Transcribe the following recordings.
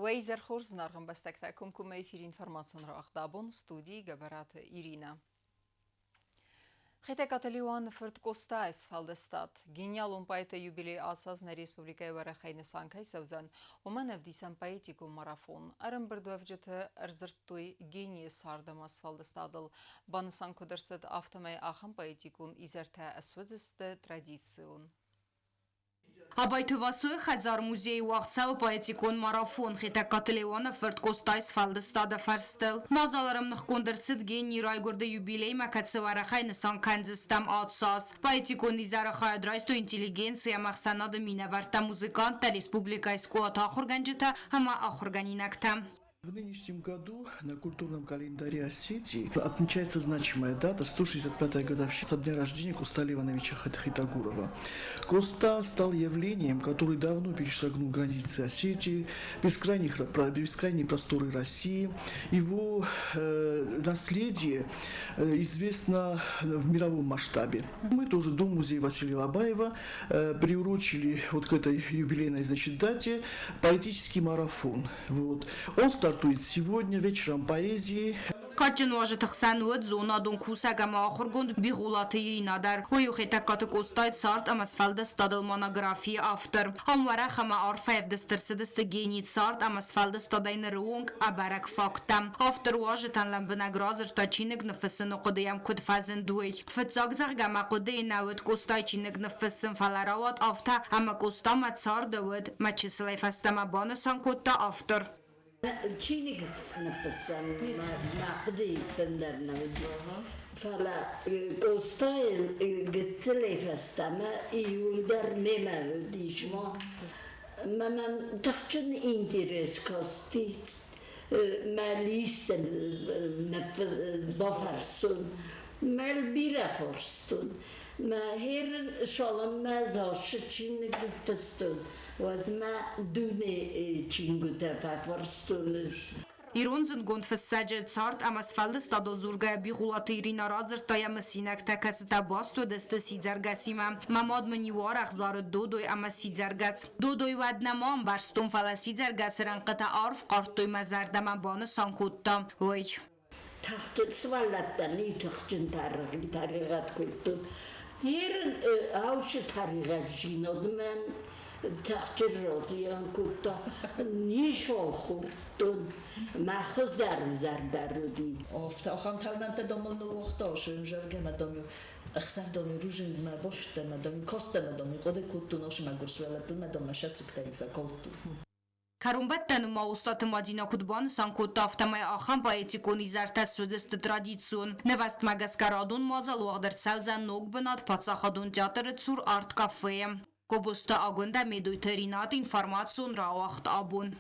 Уӕ изӕр хорз, зынаргъ ӕмбӕстӕгтӕ! Комкоммӕ эфир информацион рауагъд абон студийы Гӕбӕраты Иринӕ. Хетӕгкаты Леуаны фырт Къостайы сфӕлдыстад. Гениалон поэты юбилей ацы аз нӕ республикӕйы уӕрӕхӕй нысан кӕй цӕудзӕн, уымӕн ӕвдисӕн поэтикон марафон. Ӕрӕмбырдуӕвджыты ӕрдзырдтой генийы цард ӕмӕ сфӕлдыстадыл. Банысан куыд ӕрцыд, афтӕмӕй ахӕм поэтикон изӕртӕ суыдзысты традицион. Абайты Васойы хӕдзар-музейы уагъд цӕуы поэтикон марафон Хетӕгкаты Леуаны фырт Къостайы сфӕлдыстады фӕрстыл. Мадзал ӕрӕмныхгонд ӕрцыд генийы райгуырды юбилеймӕ, кӕцы уӕрӕхӕй нысан кӕндзыстӕм ацы аз. Поэтикон изӕры хайад райстой интеллигенци ӕмӕ ӕхсӕнады минӕвӕрттӕ, музыканттӕ, республикӕйы скъолаты ахуыргӕнджытӕ ӕмӕ ахуыргӕнинӕгтӕ. В нынешнем году на культурном календаре Осетии отмечается значимая дата – 165-я годовщина со дня рождения Коста Ивановича Хетагурова. Коста стал явлением, который давно перешагнул границы Осетии, бескрайние просторы России. Его наследие известно в мировом масштабе. Мы тоже Дом-музей Василия Лобаева приурочили вот к этой юбилейной, значит, дате поэтический марафон. Вот. Он стартует сегодня вечером поэзии. Кадджын уазджыты хсӕн уыд зонадон кусӕг ӕмӕ ахуыргонд Бигъуылаты Иринӕ дӕр. Уый у Хетӕгкаты Къостайы цард ӕмӕ сфӕлдыстадыл монографийы автор. Ам уӕрӕх ӕмӕ арф ӕвдыст ӕрцыдысты генийы цард ӕмӕ сфӕлдыстадӕй ныры онг ӕбӕрӕг факттӕ. Автор уазджытӕн лӕмбынӕг радзырдта чиныг ныффыссыны хъуыды йӕм куыд фӕзынд, уый. Фыццаг, зӕгъгӕ, мӕ хъуыдыйы нӕ уыд Къостайы чиныг ныффыссын, фӕлӕ рауад афтӕ, ӕмӕ Къостамӕ царды уыд, мӕ чысылӕй фӕстӕмӕ банысан кодта автор. Чиныг ныффыссӕн мӕ хъуыдыйы ӕппындӕр нӕ уыд. Фӕлӕ Къостайы гыццылӕй фӕстӕмӕ июль дӕр мемӕ уыдис. Мӕ мӕм тыхджын интерес касти мӕ листӕн бафарстон. Мӕ бирӕ фарстон. Мӕ херын саламмӕ Зашы чиныг ныффыстон, уӕдмӕ дуне чингуытӕ фӕфарстон ӕз. Ирон зындгонд фыссӕджы цард ӕмӕ сфӕлдыстадыл дзургӕйӕ Бигъуылаты Иринӕ радзырдта йӕ мысинӕгтӕ, кӕцытӕ баст уыдысты сидзӕргӕсимӕ. Мӕ мад мын-иу арӕх зарыд Додой ӕмӕ сидзӕргӕс. Додой уӕд нӕма ӕмбӕрстон, фӕлӕ сидзӕргӕсы рӕнхъытӕ арф хъардтой мӕ зӕрдӕмӕ, банысан кодта уый. Тыхджын сывӕллӕттӕн иу тыхджын тӕригъӕд кодтон. Ерын аусы тӕригъӕджджинад мӕн тыхджын разыйӕн кодта. Ничуал хордтон. Мӕ хуыздӕр зӕрдӕ уыди. Афтӕ ахӕм тӕлмӕнтӕ дам мыл ныууагъта, зӕгъгӕ, мӕ дам-иу ӕхсӕв дам-иу рудзынгмӕ бастӕн, мӕ дам-иу кастӕн, мӕ дам-иу хъуыды кодтон, асы мӕгуыр сывӕллӕттыл мӕ дам мӕ сӕ фӕкалдтон. Кӕронбӕттӕны ма Остъаты Мадинӕ куыд банысан кодта, афтӕмӕй ахӕм поэтикон изӕртӕ суыдзысты традицион. Нывӕзтмӕ гӕсгӕ радон мадзал уагъд ӕрцӕудзӕн ног бынат Паддзахадон театры цур арт-кафейы. Гобозты Агуындӕ, Медойты Ринат, информацион рауагъд абон.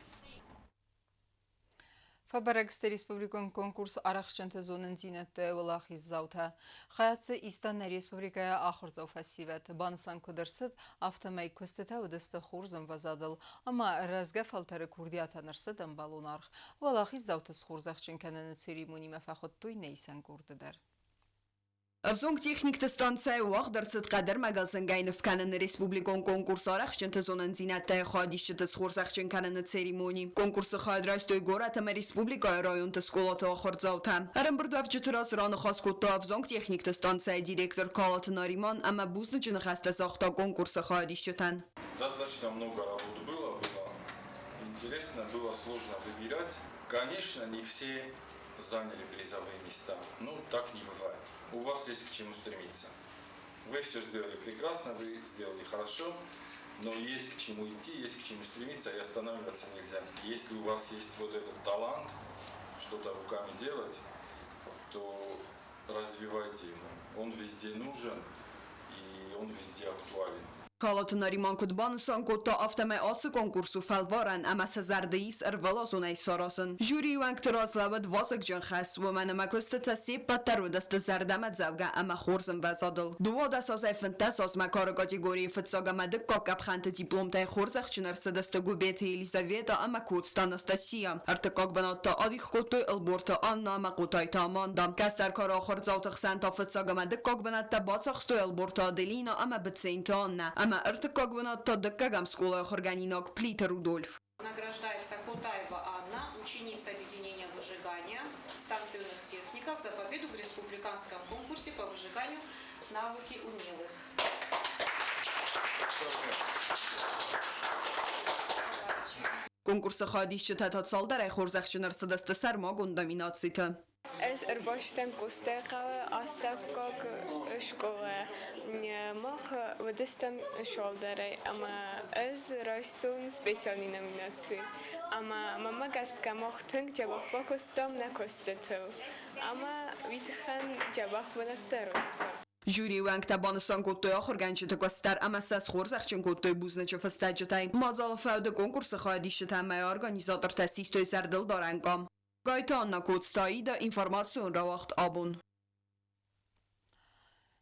Фӕбӕрӕг сты республикон конкурс арӕхстджынты зонындзинӕдты уӕлахиздзаутӕ. Хайад дзы иста нӕ республикӕйы ахуырдзау фӕсивӕд. Банысан куыд ӕрцыд, афтӕмӕй куыстытӕ уыдысты хорз ӕмвӕзадыл ӕмӕ рӕзгӕ фӕлтӕры курдиатӕн ӕрцыд ӕмбӕлон аргъ. Уӕлахиздзауты схорзӕхджын кӕныны церемонимӕ фӕхуыдтой нӕ исӕн къорды дӕр. Ӕвзонг техникты станцӕйы уагъд ӕрцыд хъӕдӕрмӕг ӕлзӕнгӕй ныв кӕныны республикон конкурс арӕхстджынты зонындзинӕдтӕй хайадисджыты схорзӕхджын кӕныны церемони. Конкурсы хайад райстой горӕт ӕмӕ республикӕйы районты скъолаты ахуырдзаутӕ. Ӕрӕмбырдуӕвджыты раз раныхас кодта ӕвзонг техникты станцӕйы директор Калаты Нариман ӕмӕ бузныджы ныхӕстӕ загъта конкурсы хайадисджытӕн. Достаточно много работы было, было интересно, было сложно выбирать. Конечно, не все заняли призовые места. Ну, так не бывает. У вас есть к чему стремиться. Вы все сделали прекрасно, вы сделали хорошо, но есть к чему идти, есть к чему стремиться, и останавливаться нельзя. Если у вас есть вот этот талант, что-то руками делать, то развивайте его. Он везде нужен, и он везде актуален. Калоты Нариман куыд банысан кодта, афтӕмӕй ацы конкурс у фӕлварӕн ӕмӕ сӕ зӕрды ис ӕрвылазонӕй саразын. Жюрийы уӕнгты раз лӕууыд вазыгджын хӕс, уымӕн ӕмӕ куыстытӕ се ппӕт дӕр уыдысты зӕрдӕмӕдзӕугӕ ӕмӕ хорз ӕмвӕзадыл. 12 азӕй 15 азмӕ кары категорийы фыццаг ӕмӕ дыккаг къӕпхӕнты дипломтӕй хорзӕхджын ӕрцыдысты Гуыбеты Елизавета ӕмӕ Коцты Анастасия. Ӕртыккаг бынат та адих кодтой Ӕлборты Анна ӕмӕ Хъотайты Аманда. Кӕстӕр кары ахуырдзауты хсӕн та фыццаг ӕмӕ дыккаг бынӕттӕ бацахстой Ӕлборты Аделина ӕмӕ Быценты Аннӕ ӕмӕ ӕртыккаг бынат та дыккӕгӕм скъолайы ахуыргӕнинаг Плиты Рудольф. Награждается Котаева Анна, ученица объединения выжигания станционных техников за победу в республиканском конкурсе по выжиганию «Навыки умелых». Конкурсы хайадисджытӕ та цалдӕрӕй хорзӕхджын ӕрцыдысты сӕрмагонд номинациты. Ӕз ӕрбацыдтӕн Къостайыхъӕуы астӕуккаг скъолайӕ. Мах уыдыстӕм суалдӕрӕй ӕмӕ ӕз райстон специальный номинаци. Ӕмӕ мӕнмӕ гӕсгӕ мах тынг дзӕбӕх бакуыстам нӕ куыстытыл. Ӕмӕ уый тыххӕн дзӕбӕх бынӕттӕ райстам. Жюрийы уӕнгтӕ банысан кодтой ахуыргӕнджыты куыст дӕр ӕмӕ сӕ схорзӕхджын кодтой бузныджы фыстӕджытӕй. Мадзалы фӕуды конкурсы хайадисджытӕ ӕмӕ организатортӕ систой зӕрдылдарӕн къам. Гайты Анна Коцты Аида, информацион рауагъд абон.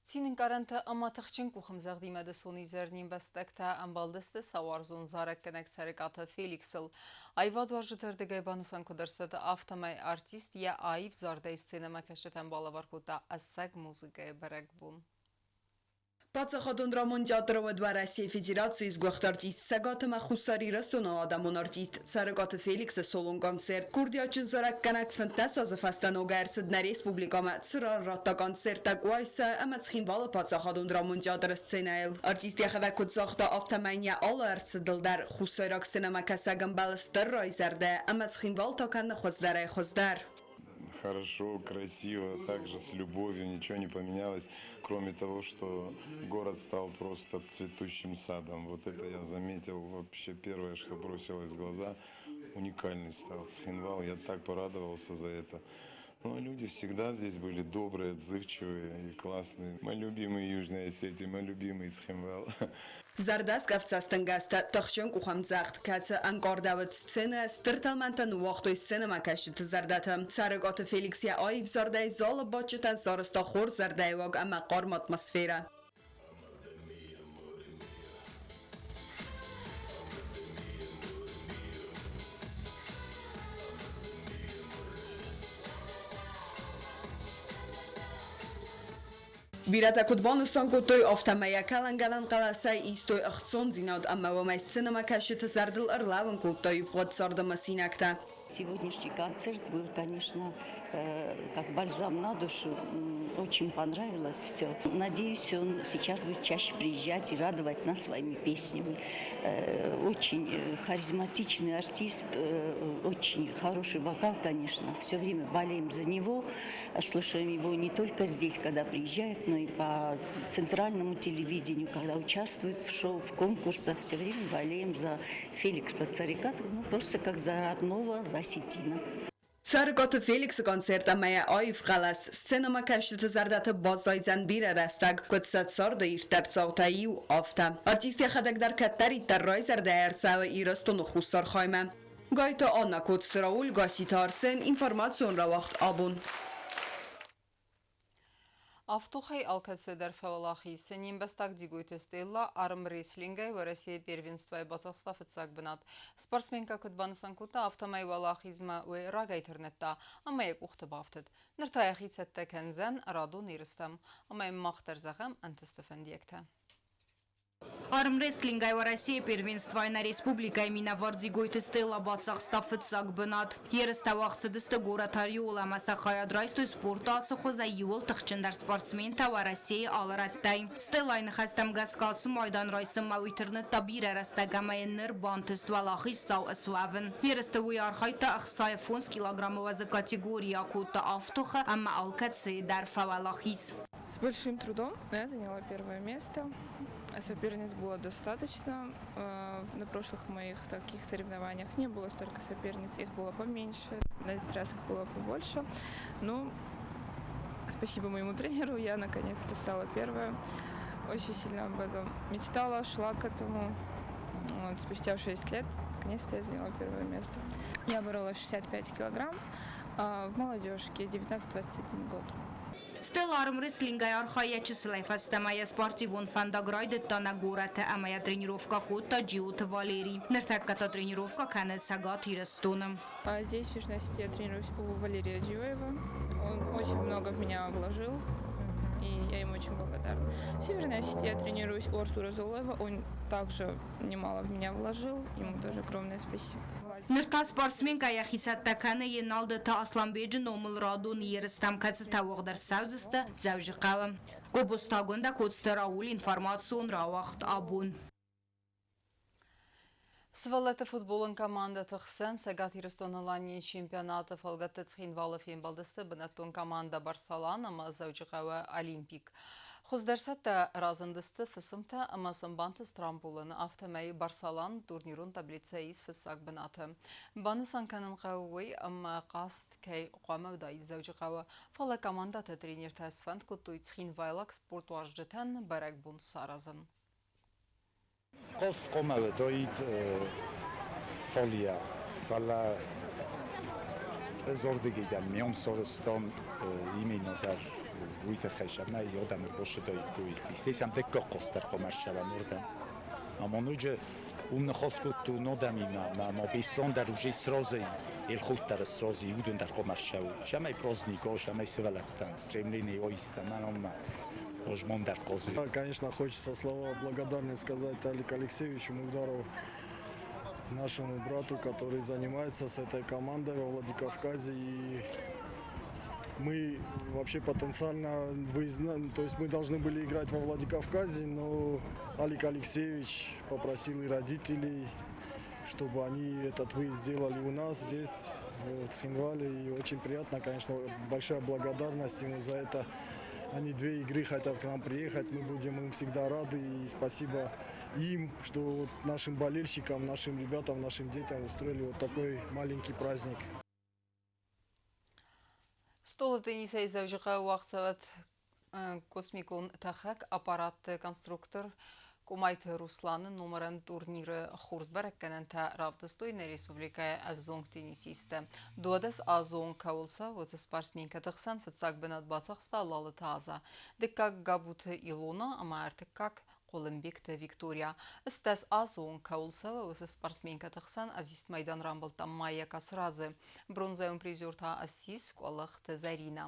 Цинӕнкъарӕнтӕ ӕмӕ тыхджын къухӕмдзӕгъдимӕ дысон изӕр не мбӕстӕгтӕ ӕмбӕлдысты сӕ уарзон зарӕггӕнӕг Цӕрыкъаты Феликсыл. Аивадуарзджыты ӕрдыгӕй банысан куыд ӕрцыд, афтӕмӕй артист йӕ аив зардӕй сценӕмӕкӕсджытӕн балӕвар кодта ӕцӕг музыкӕйы бӕрӕгбон. Паддзахадон драмон театры уӕд Уӕрӕсейы Федерацийы сгуыхт артист Цӕгат ӕмӕ Хуссар Ирыстоны адӕмон артист Цӕрыкъаты Феликсы солон концерт. Курдиатджын зарӕггӕнӕг 15 азы фӕстӕ ногӕй ӕрцыд нӕ республикӕмӕ, цыран радта концерттӕ Къуайса ӕмӕ Цхинвалы паддзахадон драмон театры сценӕйыл. Артист йӕхӕдӕг куыд загъта, афтӕмӕй йӕ алы ӕрцыдыл дӕр хуссайраг сценӕмӕкӕсӕг ӕмбӕлы стыр райзӕрдӕ ӕмӕ Цхинвал та кӕны хуыздӕрӕй хуыздӕр. Хорошо, красиво, также с любовью, ничего не поменялось, кроме того, что город стал просто цветущим садом. Вот это я заметил вообще первое, что бросилось в глаза. Уникальный стал Цхинвал, я так порадовался за это. Но люди всегда здесь были добрые, отзывчивые и классные. Мой любимый Южная Осетия, мой любимый Цхинвал. Зӕрдӕскъӕф цӕстӕнгастӕ, тыхджын къухӕмдзӕгъд, кӕцы ӕнкъардӕуыд сценӕ, стыр тӕлмӕнтӕ ныууагътой сценӕмӕкӕсджыты зӕрдӕты. Цӕрӕгаты Феликс йӕ аив зардӕй залы бадджытӕн сарӕзта хорз зӕрдӕйыуаг ӕмӕ хъарм атмосферӕ. Бирӕтӕ куыд банысан кодтой, афтӕмӕй йӕ кӕлӕнгӕнӕн хъӕлӕсӕй истой ӕхцондзинад ӕмӕ уымӕй сценӕмӕкӕсджыты зӕрдыл ӕрлӕууын кодта ивгъуыд царды мысинӕгтӕ. Сегодняшний концерт был, конечно, как бальзам на душу. Очень понравилось все. Надеюсь, он сейчас будет чаще приезжать и радовать нас своими песнями. Очень харизматичный артист, очень хороший вокал, конечно. Все время болеем за него, слушаем его не только здесь, когда приезжает, но и по центральному телевидению, когда участвует в шоу, в конкурсах. Все время болеем за Феликса Цариката, ну просто как за родного, за осетина. Цӕрыкъаты Феликсы концерт ӕмӕ йӕ аив хъӕлӕс сценӕмӕкӕсджыты зӕрдӕты баззайдзӕн бирӕ рӕстӕг, куыд сӕ царды ирддӕр цаутӕй иу, афтӕ. Артист йӕхӕдӕг дӕр кӕддӕриддӕр райзӕрдӕйӕ ӕрцӕуы Ирыстоны хуссар хаймӕ. Гайты Анна, Коцты Рауль, Гасситы Арсен, информацион рауагъд абон. Автохӕй алкӕцыдӕр фӕуӕлахиз. Не мбӕстаг Дигойты Стелла армрестлингӕй Уӕрӕсейы первенствойы бацахста фыццаг бынат. Спортсменкӕ куыд банысан кодта, афтӕмӕй уӕлахизмӕ уый рагӕй тырныдта ӕмӕ йӕ къухты бафтыд. Ныр та йӕхи цӕттӕ кӕндзӕн радон ерыстӕм. Ӕмӕ йын мах дӕр зӕгъӕм ӕнтысты фӕндиӕгтӕ. Армрестлингӕй Уӕрӕсейы первенствойы нӕ республикӕйы минӕвар Дзигойты Стелла бацахста фыццаг бынат. Ерыстӕ уагъд цыдысты горӕт Ореол ӕмӕ сӕ хайад райстой спорты ацы хуызӕй иууыл тыхджындӕр спортсментӕ Уӕрӕсейы алы рӕттӕй. Стеллайы ныхӕстӕм гӕсгӕ ацы майдан райсынмӕ уый тырныдта бирӕ рӕстӕг ӕмӕ йын ныр бантыст уӕлахиздзау суӕвын. Ерысты уый архайдта 65 килограммы уӕзы категорийы, акодта авд тохы ӕмӕ алкӕцыйы дӕр фӕуӕлахиз. С большим трудом, но я заняла первое место. Соперниц было достаточно. На прошлых моих таких соревнованиях не было столько соперниц, их было поменьше, на этот раз их было побольше. Но спасибо моему тренеру, я наконец-то стала первая. Очень сильно об этом мечтала, шла к этому. Вот, спустя 6 лет наконец-то я заняла первое место. Я боролась 65 килограмм в молодежке, 19-21 год. Стелла армрестлингӕй архайы чысылӕй фӕстӕмӕ йӕ спортивон фӕндаг райдыдта нӕ горӕты ӕмӕ йӕ тренировкӕ кодта Джиоты Валерий. Ныртӕккӕ та тренировкӕ кӕны Цӕгат Ирыстоны. А здесь, в Южной Осетии, я тренируюсь у Валерия Джиоева. Он очень много в меня вложил. И я ему очень благодарна. В Северной Осетии я тренируюсь у Артура Золоева. Он также немало в меня вложил. Ему тоже огромное спасибо. Ныр та спортсменкӕ йӕхи цӕттӕ кӕны Еналдыты Асланбеджы номыл радон ерыстӕм, кӕцытӕ уагъд ӕрцӕудзысты Дзӕуджыхъӕуы. Гобозты Агуындӕ, Коцты Рауль, информацион рауагъд абон. Сывӕллӕтты футболон командӕты хсӕн Цӕгат Ирыстоны-Аланийы чемпионаты фӕлгӕтты Цхинвалы фембӕлдысты бынӕттон командӕ «Барсалан» ӕмӕ Дзӕуджыхъӕуы «Олимпик». Хуыздӕр цӕттӕ разындысты фысымтӕ ӕмӕ сын бантыст рамбулын, афтӕмӕй «Барсалан» турнирон таблицӕйы ис фыццаг бынаты. Банысан кӕнын хъӕуы уый, ӕмӕ хъазт кӕй хъуамӕ уыдаид Дзӕуджыхъӕуы, фӕлӕ командӕты тренертӕ сфӕнд кодтой цхинвайлаг спортуарзджытӕн бӕрӕгбон саразын. Хъазт хъуамӕ уыдаид фалейӕ, фӕлӕ ӕз ардыгӕй дӕн, ме ӕмсӕрыстон именно дӕр уый тыххӕй цӕмӕй адӕм ӕрбацыдаиккой. Естественно, дыккаг хъазт дӕр хъуамӕ ссӕуӕм уырдӕм. Ӕмӕ ноджы уым ныхас кодтон адӕмимӕ, ӕмӕ Беслан дӕр уже сразу Елхот дӕр сразу уыдон дӕр хъуамӕ ссӕуой. Цӕмӕй праздник уа, цӕмӕй сывӕллӕттӕн стремление уа истӕмӕн ӕмӕ Конечно, хочется слова благодарности сказать Алику Алексеевичу Мугдарову, нашему брату, который занимается с этой командой во Владикавказе. И мы вообще потенциально выездно, то есть мы должны были играть во Владикавказе, но Алик Алексеевич попросил и родителей, чтобы они этот выезд сделали у нас здесь, в Цхинвале. И очень приятно, конечно, большая благодарность ему за это. Они две игры хотят к нам приехать, мы будем им всегда рады. И спасибо им, что вот нашим болельщикам, нашим ребятам, нашим детям устроили вот такой маленький праздник. Стъолы теннисӕй Дзӕуджыхъӕуы уагъдцӕуӕд космикон тӕхӕг аппаратты конструктор Къомайты Русланы номарӕн турниры хорз бӕрӕггӕнӕнтӕ равдыстой нӕ республикӕйы ӕвзонг теннисисттӕ. 12 азон кӕуыл цӕуы, уыцы спортсменкӕты хсӕн фыццаг бынат бацахста Лалыты Аза, дыккаг Габуты Илона ӕмӕ ӕртыккаг Хъуылымбегты Виктория. 18 азон кӕуыл цӕуы, уыцы спортсменкӕты хсӕн ӕвзист майдан рамбылдта Майя Касрадзе. Бронзӕйон призер та ссис Къуылыхты Зӕринӕ.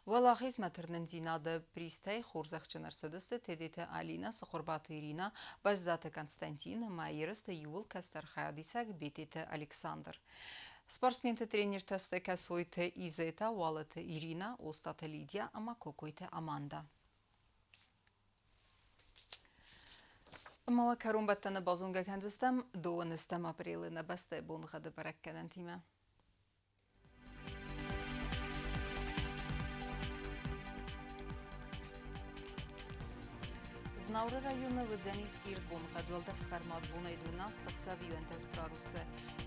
Уӕлахизмӕ тырнындзинады призтӕй хорзӕхджын ӕрцыдысты Тедеты Алинӕ, Цыхуырбаты Иринӕ, Бӕззаты Константин ӕмӕ ерысты иууыл кӕстӕр хайадисӕг Бететы Александр. Спортсменты тренертӕ сты Кӕсойты Изетӕ, Уалыты Иринӕ, Остаты Лидия ӕмӕ Кокойты Аманда. Ӕмӕ уӕ кӕронбӕттӕны базонгӕ кӕндзыстӕм 12 апрелы нӕ бӕстӕйы боныгъӕды бӕрӕггӕнӕнтимӕ. Знауыры районы уыдзӕнис ирд боныхъӕд, уӕлдӕфы хъӕрмуат бонӕй 12 ӕхсӕв 11 градусы.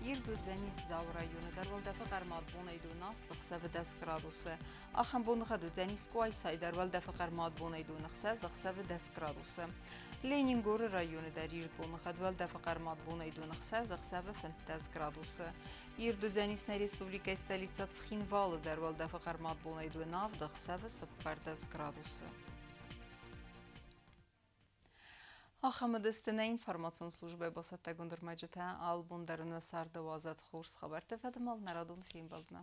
Ирд уыдзӕнис Дзауы районы дӕр, уӕлдӕфы хъӕрмуат бонӕй 12 ӕхсӕвы 10 градусы. Ахӕм боныгъӕд уыдзӕнис Къуайсайы дӕр, уӕлдӕфы хъӕрмуат бонӕй 16 ӕхсӕвы 10 градусы. Ленингоры районы дӕр ирд боныгъӕд, уӕлдӕфы хъӕрмуат бонӕй 16 ӕхсӕвы 15 градусы. Ирд уыдзӕнис нӕ республикӕйы столицӕ Цхинвалы дӕр, уӕлдӕфы хъӕрмуат бонӕй 27 ӕхсӕвы 14 градусы. Ахӕм уыдысты нӕ информацион службӕйы бацӕттӕгонд ӕрмӕджытӕ. Алыбон дӕр уын уӕ царды уадзӕд хорз хабӕртты фӕдыл нӕ радон фембӕлдмӕ.